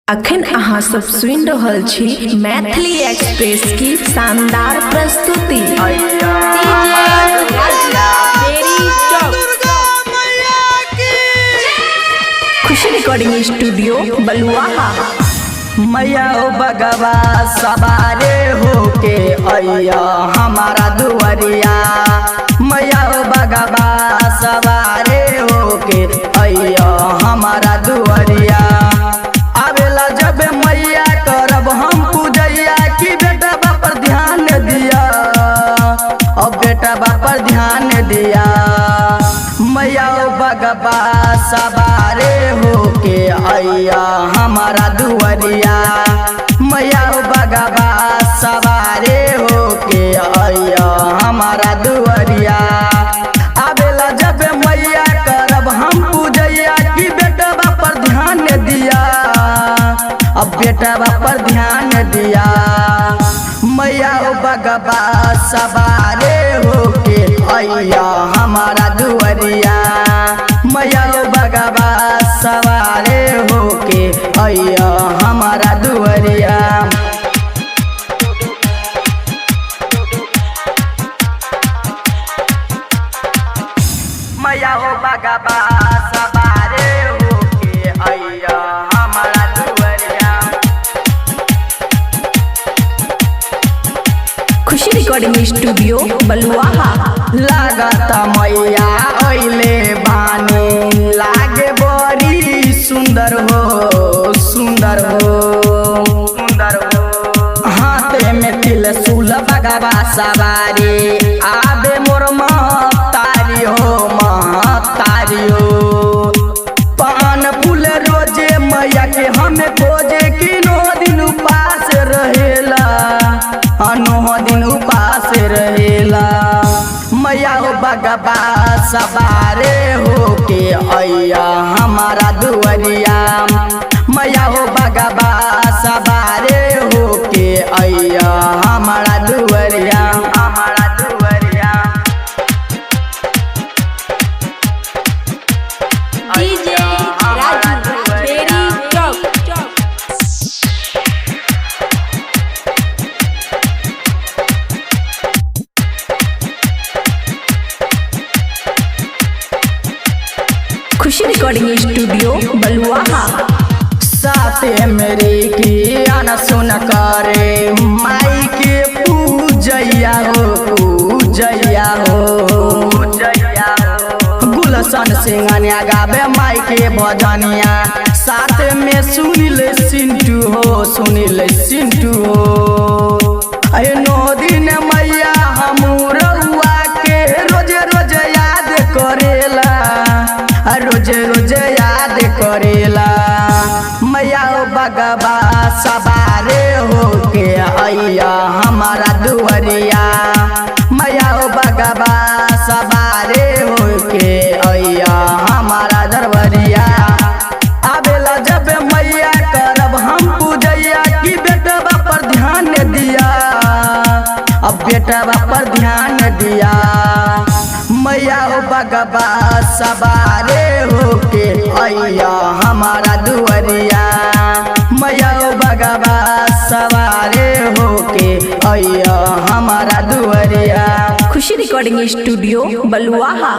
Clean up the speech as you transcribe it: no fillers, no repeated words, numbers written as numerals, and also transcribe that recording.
अखन अहाँ सब सुनि रहल छी मैथिली एक्सप्रेस की शानदार प्रस्तुति। खुशी रिकॉर्डिंग स्टूडियो बलुआहा। मैया ओ बगवा सवारे होके अइया हमारा दुआरिया। मैया ओ बगवा सवारे होके अइया हमारा दुआरिया। आवेला जब मैया करब हम पूजैया कि बेटा बाप पर ध्यान दिया, अब बेटा बाप पर ध्यान दिया। मैया ओ बगवा सवारे होके अइया हमारा दुआरिया। मैया ओ बगवा सवारे होके अइया हमारा दुआरिया। आवेला जब मैया करब हम पूजैया कि बेटा बाप पर ध्यान दिया, अब बेटा बाप पर ध्यान दिया। मैया ओ बगवा सवारे होके अइया हमारा दुआरिया। मैया ओ बगवा सवारे होके अइया हमारा दुआरिया। मैया ओ बगवा सवारे होके अइया हमारा दुआरिया। खुशी रिकॉर्डिंग स्टूडियो बलुआहा। लागत मैया अइले बानी, लागे बड़ी सुंदर हो, सुंदर हो, सुंदर हो। हाथ में तिलशूल बगवा सवारी आबे मोर महतारी हो, महतारी हो। पान फूल रोजे मैया के हमें खोजे कि 9 दिन उपास रहेला, 9 दिन उपास रहेला। मैया हो बगवा सवारे होके अइया हमारा दुआरिया। मैया हो बगवा सवारे होके अइया हमारा दुआरिया, हमारा दुआरिया। डीजे राजू बेरी चौक। खुशी रिकॉर्डिंग स्टूडियो बलुआहा। साथे मेरे की आना सुन करे माई के पूजैया हो, पूजैया हो, पूजैया हो। गुलशन सिंघनिया गावे माई के भजनिया, साथ में सुनील सिंटू हो, सुनील सिंटू हो। अरे 9 दिन मैया हम रउआ के रोज रोज याद करेला, रोज रोज याद करेला। मैया ओ बगवा सवारे होके अइया हमारा दुआरिया। मैया ओ बगवा सवारे होके अइया हमारा दरबरिया। आवेला जब मैया करब हम पूजैया कि बेटा बाप पर ध्यान दिया, अब बेटा बाप पर ध्यान दिया। मैया ओ बगवा सवारे होके अइया हमारा दुआरिया। मैया ओ बगवा सवारे होके अइया हमारा दुआरिया। खुशी रिकॉर्डिंग स्टूडियो बलुआहा।